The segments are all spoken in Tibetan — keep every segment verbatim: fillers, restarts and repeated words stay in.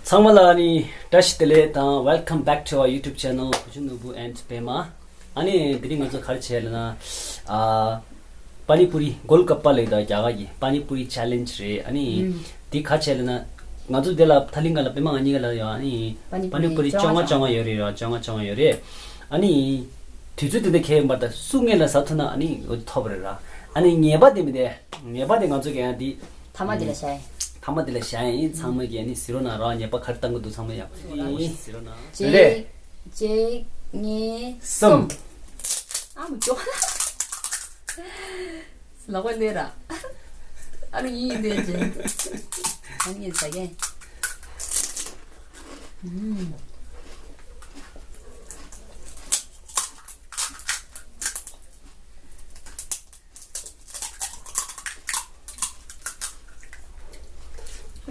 ཚང་མ་ལ་ཨ་ནི་བཀྲ་ཤིས་བདེ་ལེགས་དང་། Welcome back to our YouTube channel བུ་ཆུང་ནོར་བུ་and པད་མ། ཨ་ནི་དེ་རིང་ང་ཚོ་ག་རེ་བྱས་ལབ་ན། ཨ། པ་ནི་པུ་རི་གོལ་ཀ་པ་ལབ་ཀྱི་འདུག་རྒྱ་གར་གྱི་པ་ནི་པུ་རི་ཆེ་ལེན་ཇི་རེད། ཨ་ནི་ཨུམ། དེ་ག་རེ་བྱས་ལབ་ན། ང་ཚོ་དེ་ལ་ཐ་ལིང་ག་ལ་པད་མ་ང་གཉིས་ཀ་ལ་ཡོད། ཨ་ནི་པ་ནི་པུ་རི་བཅོ་ལྔ་བཅོ་ལྔ་ཡོད་རེད། བཅོ་ལྔ་བཅོ་ལྔ་ཡོད་རེད། ཨ་ནི་དུས་ཚོད་དེ་འདྲ་ཁེལ་བར་ད་སུ་སྔོན་ལ་ཟ་ཐུབ་ན་ཨ་ནི་འོ་དེ་ཐོབ་རེད་ར། ཨ་ནི་ཉེས་པ་དེ་མི་དེ། ཉེས་པ་དེ་ང་ཚོ་གི་ཡང་དེ། ཐ་མ་དེ་ལ་བཞག་ཡིན། ཐ་མ་དེ་ལ་བཞག་ཡིན། ཚང་མ་གིས་ཨ་ནི་གཟིགས་རོགས་གནང་རོགས། ཉེས་པ་ག་རེ་བཏང་གི་འདུག་ཚང་མ་ཡག་པོ་གཟིགས་རོགས་གནང་། གཅིག་རེད། གཅིག་གཉིས། གསུམ། ཨ་མ་ཀྱོ། ལག་པ་ལས་ར། ཨ་རུ་ཡིན་ཡིན་དེ་ཅན། ཨ་ནི་ཟ་གན། ཨུམ།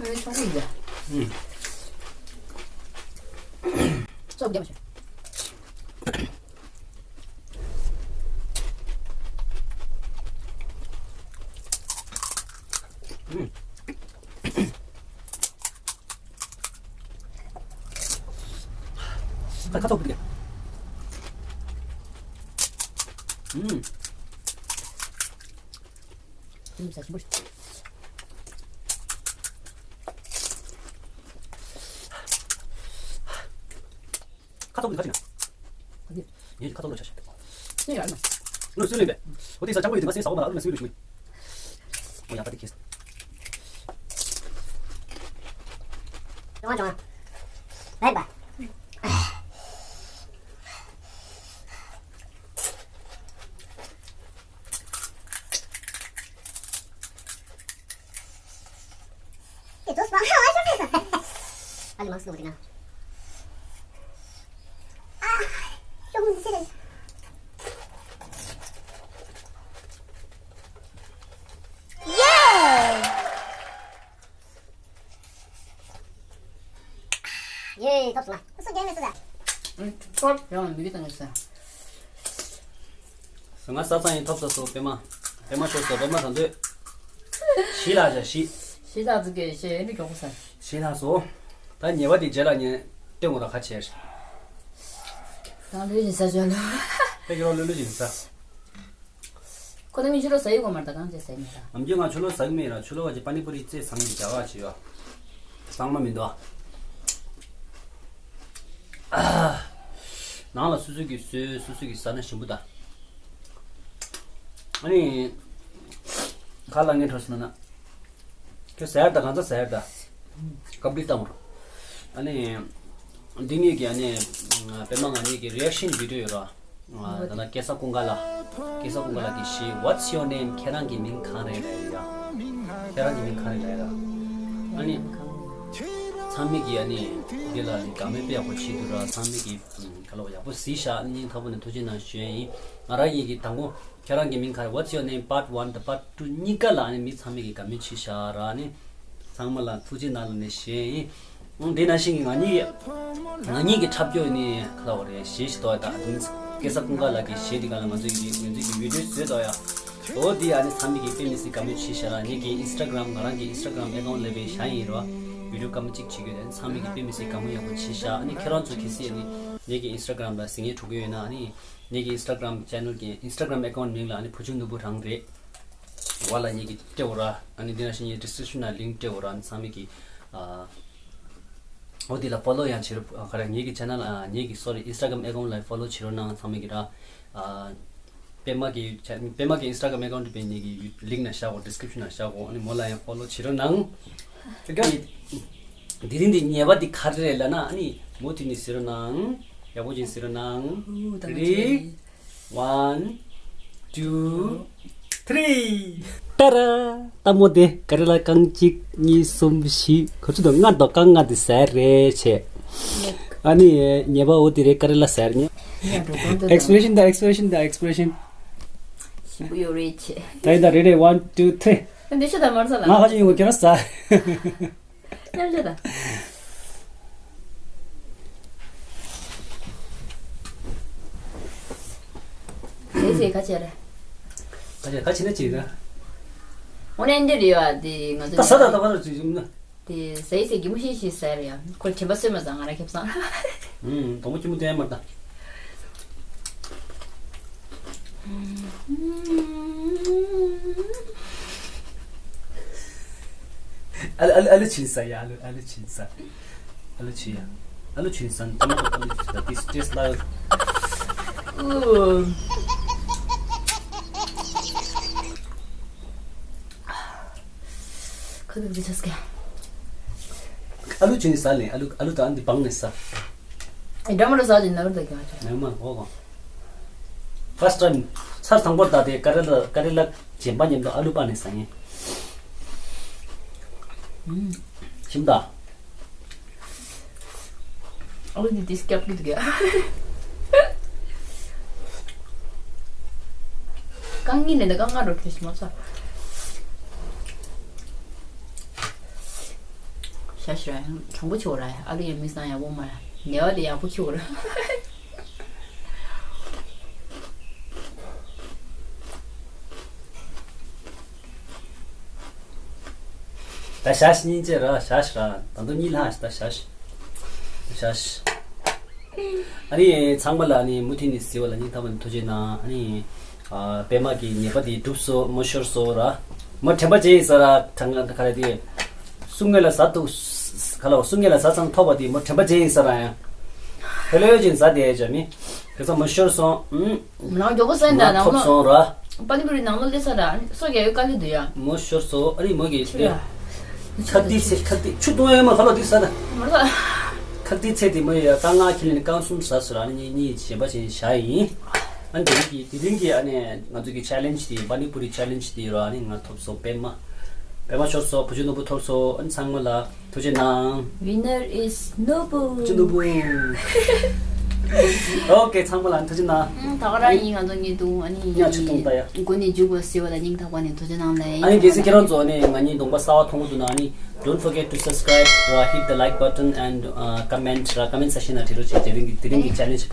ཨེ་ཆོག་གི་ཡ། ཨུམ། ཙོག་རྒྱབ་ཤོག་ཨུམ། ཁ་ཁ་ཐོག་གི། ཨུམ། ཁ་ཐོག་གི་ཁ་ཅིག་ན། ངས་ཁ་ཐོག་ལ་ཆ་ཤེས། ངས་ཡར་ན། ངས་སུན་ལེན་པས། འོ་དེ་ས་ཆང་མོ་ཡོད་དེ་ང་སེམས་ཟ་བ་མ་ཨ་རུ་ན་སུན་ལུ་ཞུ་མི། འོ་ཡ་པ་དེ་ཁེས། ཅོང་ཅོང་། ལེན་པ། ཡེ། ཐོབ་སོང་ང་། སོ་རྒྱན་མེད་སོ་ད། ཐོབ་ཡང་མི་གི་ཏང་ས། ང་ས་ཚང་ཡིན། ཐོབ་ས་སོ་པད་མ། པད་མ་ཤོར་སོ། པད་མ་དང་འདོད། ཞི་ལ་བྱ་ཞི། ཞི་ལ་ཟིག་གི་ཞེ་ནི་མགྱོགས་ས། ཞི་ལ་སོ། ད་ཉེ་བ་དེ་རྗེས་ལ་ཉེ་སྟོན་དགོས་ར་ཁ་ཆེར། ད་ལོས་ཡིན་ས་བྱོས་ལ། ད་ཡོ་ལོས་ལོས་ཡིན་ས། ཁོ་ད་མི་ཤི་རོ་ཟ་ཡི་གོ་མར་ད་གང་ཅེ་ཟ་ཡི་མེད་ད། ཨམ་རྒྱུ་ང་ཆུ་ལོ་ཟ་གི་མེད་ར། ཆུ་ལོ་བ་ཅི་པ་ནི་པུ་རི་རྩེ་ཚང་གི་རྒྱ་ག་ཆེ་ཡོ། གཙང་མ་མི་འདུག་ཨ། ནང་ལ་སོ་སོ་གི་བཟོས་སོ་སོ་གི་ཟ་ན་ཞིམ་པོ་ད། ཨ་ནི། ཁ་ལ་ངས་འཕྲོ་སོང་ན། ཁྱོད་ཟ་ཡར་ད་གང་ཚ་ཟ་ཡར་ད། ཀབ་ལི་བཏང་། ཨ་ནི། འདི་གཉིས་ཀྱི་ཨ་ནི། པད་མ་ང་གཉིས་ཀྱི་རི་ཨེག་ཤན་བི་ཌི་ཡོ་ཡོད་ར། ད་ན་སྐལ་བཟང་ཀུན་དགའ་ལགས། སྐལ་བཟང་ཀུན་དགའ་ལགས་ཀྱིས་ཞུས། What's your name? ཁྱེད་རང་གི་མིང་གང་རེད་ལབ་ཡ། ཁྱེད་རང་གི་མིང་གང་རེད་ལབ་ཡ། ཨ་ནི། ཚང་མས་ཀྱིས་ཨ་ནི། འདི་ལ་ནི་དགའ་མོས་དཔེ་ཡག་པོ་བྱེད་འདུག་ར། ཚང་མས་ཀྱིས་ག་ལ་བ་ཡག་པོ་གཟིགས་ཤག་སྙིང་ཐག་པ་ནས་ཐུགས་རྗེ་གནང་ཞུ་ཡ་ཡིན། ང་རང་ཡིན་གྱི་དང་པོ། ཁྱེད་རང་གི་མིང་ག་རེ། What's your name? Part one དང་Part two གཉིས་ཀ་ལ་ནི་མི་ཚང་མས་ཀྱི་དགའ་མོས་བྱས་ཤག་ར་ནི། ཚང་མ་ལ་ཐུགས་རྗེ་གནང་ལ་ནས་ཞུ་ཡ་ཡིན། ཨང་། དེ་ནང་བཞིན་གྱི་ང་གཉིས་ཀྱི་ང་གཉིས་ཀྱི་འཁྲབ་སྐྱོར་ནི་ག་ལ་བ་རེད། གཞས་ཤིག་ཏོ་ཡ་ད་དུང་སྐལ་བཟང་ཀུན་དགའ་ལགས་ཀྱི་གཞས་འདི་ག་ལ་ང་ཚོ་ཡི་ང་ཚོ་གི་བི་ཌི་ཡོ་བཟོས་ཏོ་ཡ། འོ་དེ་ཨ་ནི་ཚང་མས་ཀྱི་དཔེ་མི་སྲིད་དགའ་མོས་བྱས་ཤག་ར། ངེད་ཀྱི་ཨིན་སི་ཊ་གྷ་རམ་ང་རང་གི་ཨིན་སི་ཊ་གྷ་རམ་ཨེ་ཀའུན་ཊ་ལས་པའི་ཤ་ཡིན་རོ། བི་ཌི་ཡོ་སྐར་མ་གཅིག་བྱེད་དགོས་དེ་ཚང་མས་ཀྱི་དཔེ་མི་སྲིད་དགའ་མོས་ཡག་པོ་བྱས་ཤག་ཨ་ནི་ཁྱེད་རང་ཚོ་གལ་སྲིད་ཨ་ནི་ངེད་ཀྱི་ཨིན་སི་ཊ་གྷ་རམ་ལ་གཟིགས་མཁན་འགྲོ་གི་ཡོད་ན་ཨ་ནི། ངེད་ཀྱི་ཨིན་སི་ཊ་གྷ་རམ་ཅེ་ནལ་གྱི་ཨིན་སི་ཊ་གྷ་རམ་ཨེ་ཀའུན་ཊ་མིང་ལ་ཨ་ནི་བུ་ཆུང་ནོར་བུ་རང་རེད། འོ་ལ་ངེད་ཀྱི་སྤྲད་འོ་ར། ཨ་ནི་འདི་ན་ཤི་ངེད་ཌི་སི་ཀི་རིབ་ཤན་ན་ལིངྐ་སྤྲད་འོ་ར། ཨ་ནི་ཚང་མས་ཀྱི། ཨ། འོ་དེ་ལ་ཕོ་ལོ་ཡང་བྱེད་རོགས། ཨ། ག་རེ་ངེད་ཀྱི་ཅེ་ནལ། ཨ། ངེད་ཀྱི་སོ་རི་ཨིན་སི་ཊ་གྷ་རམ་ཨེ་ཀའུན་ཊ་ལ་ཕོ་ལོ་བྱེད་རོགས་གནང་ཚང་མས་ཀྱི་ར། ཨ། པད་མ་གི་ཅེ་པད་མ་གི་ཨིན་སི་ཊ་གྷ་རམ་ཨེ་ཀའུན་ཊ་དེ་ངེད་ཀྱི་ལིངྐ་ན་བཞག་གོ། ཌི་སི་ཀི་རིབ་ཤན་ན་བཞག་གོ། ཨ་ནི་མོ་ལ་ཡང་ཕོ་ལོ་བྱེད་རོགས་གནང་། དེ་རིང་འདི་ཉེས་པ་འདི་ག་རེ་རེད་ལབ་ན། ཨ་ནི་མུ་མཐུད་ནས་གཟིགས་རོགས་གནང་། ཡག་པོ་ཅིག་གཟིགས་རོགས་གནང་། ཨུ། ད་ང་Ready? ཚོའི་One, two, three. ཏཱ་ར། ལྟད་མོ་དེ་ཀ་རེ་ལ་རྐང་གཅིག་གཉིས་གསུམ་བཞི། ག་ཚོད་འདུག་ལྔ་འདུག་རྐང་ལྔ་དེ་ཟ་རེད་བྱས། ཨ་ནི་ཉེས་པ་འོ་དེ་རེད། ཀ་རེ་ལ་ཟ་རེད། ཉེ་ཨེག་སི་པི་རེ་ཤན་དང་ཨེག་སི་པི་རེ་ཤན་དང་ཨེག་སི་པི་རེ་ཤན། ཞིམ་པོ་ཡོད་རེད་བྱས། ད་ཡིན་ད། Ready? One, two, three. འདི་ཤི་ད་མར་ཟ་ལ། ང་ཧ་ཅང་ཡོང་གི་ཁྱེད་རང་ཟ། མཉམ་བཞག་དང་། དེ་ཚེ་ཁ་ཆེ་རེད། ཁ་ཆེ་ཁ་ཆེ་ན་ཅི་རེད། འོ་ནས་འདི་རེད་བ། དེ་ང་ཚོ་ད་ཟ་ད་ད་བར་ཅི་ཡིན་ན། དེ་ཟས་ཟས་གི་མོ་ཤེས་ཤེས་ཟེར་ཡ། ཁོ་དྲན་པ་གསོས་མ་ཟ་ང་ར་ཁེབས་སང་། ཨུམ། དང་པོ་ཁྱི་མོ་དོན་མར་ད། ཨ་ལུ་ཨ་ལུ་ཨ་ལུ་ཆིན་ས་ཡ། ཨ་ལུ་ཨ་ལུ་ཆིན་ས། ཨ་ལུ་ཆི་ཡ། ཨ་ལུ་ཆིན་ས། ཏོ་མ་ཏོ། ཨ་ལུ་ཆིན་ས། This taste like. ཁ་དུག་ཅི་ཆགས་ཀྱི། ཨ་ལུ་ཆིན་ས་ལེ། ཨ་ལུ་ཨ་ལུ་ད་འདི་བང་ནས་ས། ཨེ་འདྲ་མ་འདྲ་ཟ་ཅིག་ན་བར་ད་ཀྱང་ཆ། ནས་མ་འོ་གོ། First time ཚར་དང་པོར་ད་དེ་ཀ་རེ་ལ་ཀ་རེ་ལ་གཞན་པ་མཉམ་དུ་ཨ་ལུ་པ་ནས་ཟ་ངེ། ཤིམ་ད། ཨ་ལུ་འདི་ཏིས་སྐྱབས་ཀྱི་འདུག་ཡ། རྐང་གཉིས་ལས་ནི་རྐང་ལྔ་འགྲོ་ཁྱོད་ཤི་མ་ཚོ། ཤ་ཤི་ར་ཡང་གྲང་པོ་ཆེ་བ་ར་ཡ། ཨ་ལུ་ཡང་མིག་སང་ཡག་པོ་མ་ར། ཉེ་བ་དེ་ཡག་པོ་ཆེ་བ་ར། ད་ཞག་གཉིས་ཅེ་ར་ཞག་ར་ད་དུང་གཉིད་ལྷག་ད་ཞག་ཞག་ཨ་ནི་ཚང་མ་ལ་ཨ་ནི་མུ་མཐུད་ནས་གཟིགས་པ་ལ་སྙིང་ཐག་པ་ནས་ཐུགས་རྗེ་གནང་། ཨ་ནི་ཨ་པད་མ་གི་ཉེས་པ་དེ་འགྲུབ་སོང་། མོ་ཤོར་སོང་ར། མོ་དྲན་པ་བརྗེད་ཡིན་ས་ར་གྲང་ག་རེ་དེ། སུ་ངེ་ལ་ཟ་ཐུབ་ག་ལ་སུ་ངེ་ལ་ཟ་ཚང་ཐོབ་པ་དེ་མོ་དྲན་པ་བརྗེད་ཡིན་ས་ར་ཡང་། ཧེ་ལོ་ཡོད་ཅིང་ཟ་དེ་ཡ་ཅ་མི། དེ་ཚོ་མོ་ཤོར་སོང་། ཨུམ། ནང་མགྱོགས་པོ་ཟ་ཡིན་ད་ང་ནང་ཐོབ་ལོ། སོང་ར། པ་ནི་པུ་རི་ནང་ལོ་ལས་ས་ར་སོ་རྒྱ་ཡོད་དཀའ་ལས་འདུག་ཡ། མོ་ཤོར་སོང་། ཨ་རི་མོ་གི་ཆུ་ར། ཁ་ཏི་ཚེ་ཁ་ཏི་ཆུ་བཏུང་ཡ་མ་ཁ་ལོ་དི་ས་ད། མ་ར། ཁ་ཏི་ཚེ་དེ་མོ་ཡ་རྐང་ལྔ་ཁྱི་ལེན་རྐང་གསུམ་ཟ་ཟེར། ཨ་ནི་གཉིས་གཉིས་གཞན་པ་ཞིག་བཞག་ཡིན། ཨ་ནི་དེ་རིང་གི་དེ་རིང་གི་ཨ་ནི་ང་ཚོ་གི་ཆེ་ལེན་ཇི་དེ་པ་ནི་པུ་རི་ཆེ་ལེན་ཇི་དེ་ར། ཨ་ནི་ང་ཐོབ་སོང་པད་མ། པད་མ་ཤོར་སོང་། བུ་ཆུ་ནོར་བུ་ཐོབ་སོང་། ཨ་ནི་ཚང་མ་ལ་ཐུགས་རྗེ་གནང་། Winner is Nobu. ཅི་ནོར་བུ། ཨོ་ཀེ། ཚང་མ་ལ་ཐུགས་རྗེ་གནང་། ཨང་། ད་ག་རང་ཡིན། ང་ཚོ་གཉིས་འདུག་ཨ་ནི་ཉ་ཆུ་འཐུང་ད་ཡ། མགོ་ནས་མཇུག་བར་གཟིགས་པ་ལ་སྙིང་ཐག་པ་ནས་ཐུགས་རྗེ་གནང་ལེ། ཨ་ནི་གལ་སྲིད་ཁྱེད་རང་ཚོ་ནས་ང་གཉིས་གདོང་པ་གསར་པ་མཐོང་གི་འདུག་ན། ཨ་ནི་don't forget to subscribe ར། Hit the like button and uh, comment ར། comment section ལ་བྲིས་རོགས་བྱེད། དེ་རིང་གི་དེ་རིང་གི་ཆེ་ལེན་ཇི།